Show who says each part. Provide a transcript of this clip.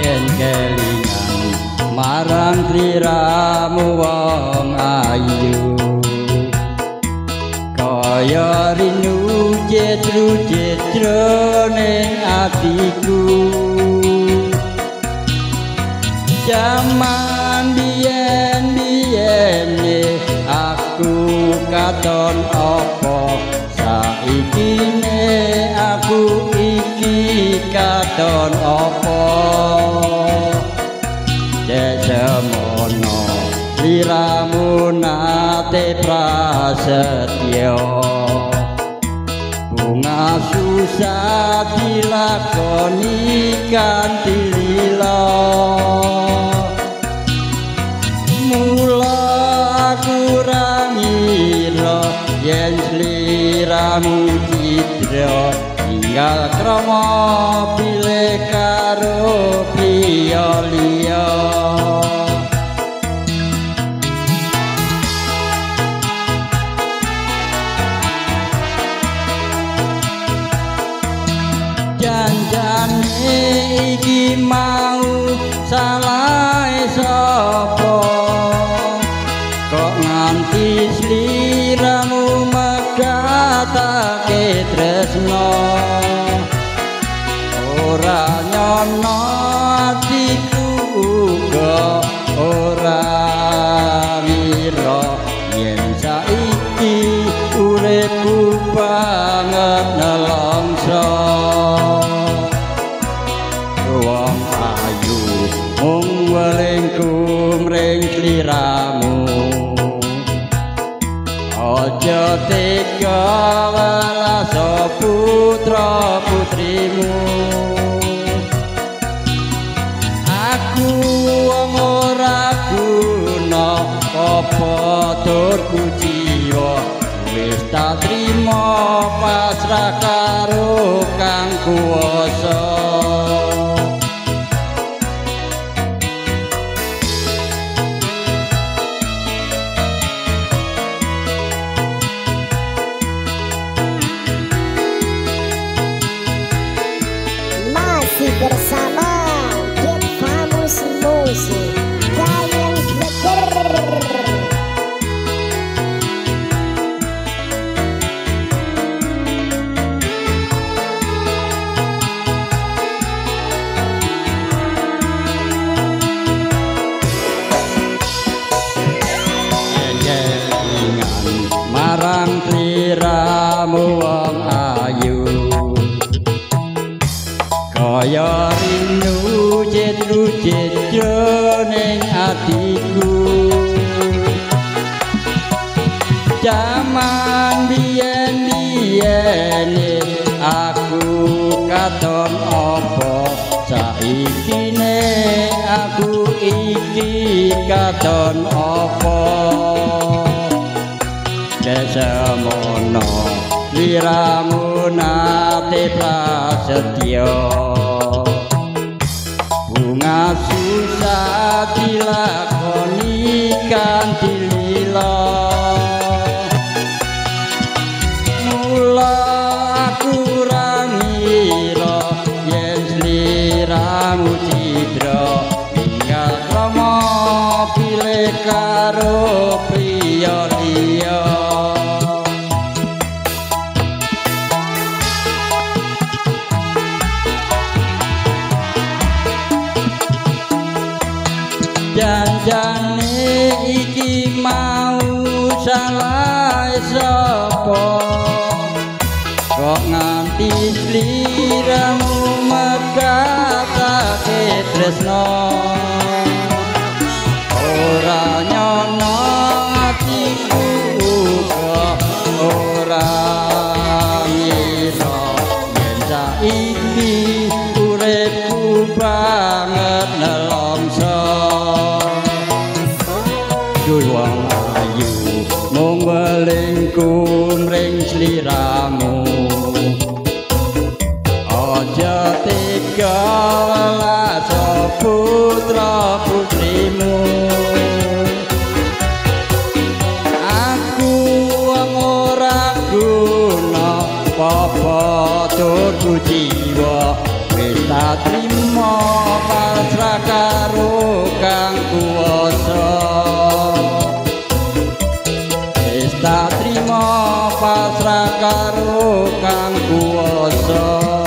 Speaker 1: Yen kelingan marang sliramu wong ayu, kaya rinu cetru-cetru ning atiku. Jaman biyen-biyene aku katon apa, saiki ne aku iki katon apa. Desemono sliramu nate prasetyo, bunga susah dilakoni kanthi lila. Mula aku ra ngira yen sliramu cidra, tinggal krama pilih karo priya liya. Janjane iki mau salah sapa, kok nganti sliramu megatake tresno. Ora nyono atiku uga ora ngira yen saiki uripku banget nelongso. Wong ayu mung welingku mring sliramu, aja tega welaso putra putrimu. Aku wong ora guna apa tur kuciwa, wis tak trimo pasrah karo kang kuwasa.
Speaker 2: Masih bersama Get Famous Music Gayeng Bleger.
Speaker 1: Kelingan marang sliramu wong ayu, kaya rinu cetru-cetru ning atiku. Jaman biyen-biyene aku katon apa, saiki ne aku iki katon apa. Desemono sliramu nate prasetyo, bunga susah dilakoni kanthi lila. Mula aku ra ngira yen sliramu cidra, tinggal krama pilih karo priya liya. Janjane iki mau salah sapa, kok nganti sliramu megatake tresno. Ora nyono atiku uga ora ngira yen saiki uripku banget nelongso. Wong ayu mung welingku mring sliramu, aja tega welaso putra putrimu. Aku wong ora guna apa tur jiwa. Wis tak trimo pasrah karo kang kuwasa. Wis tak trimo pasrah karo kang kuwasa.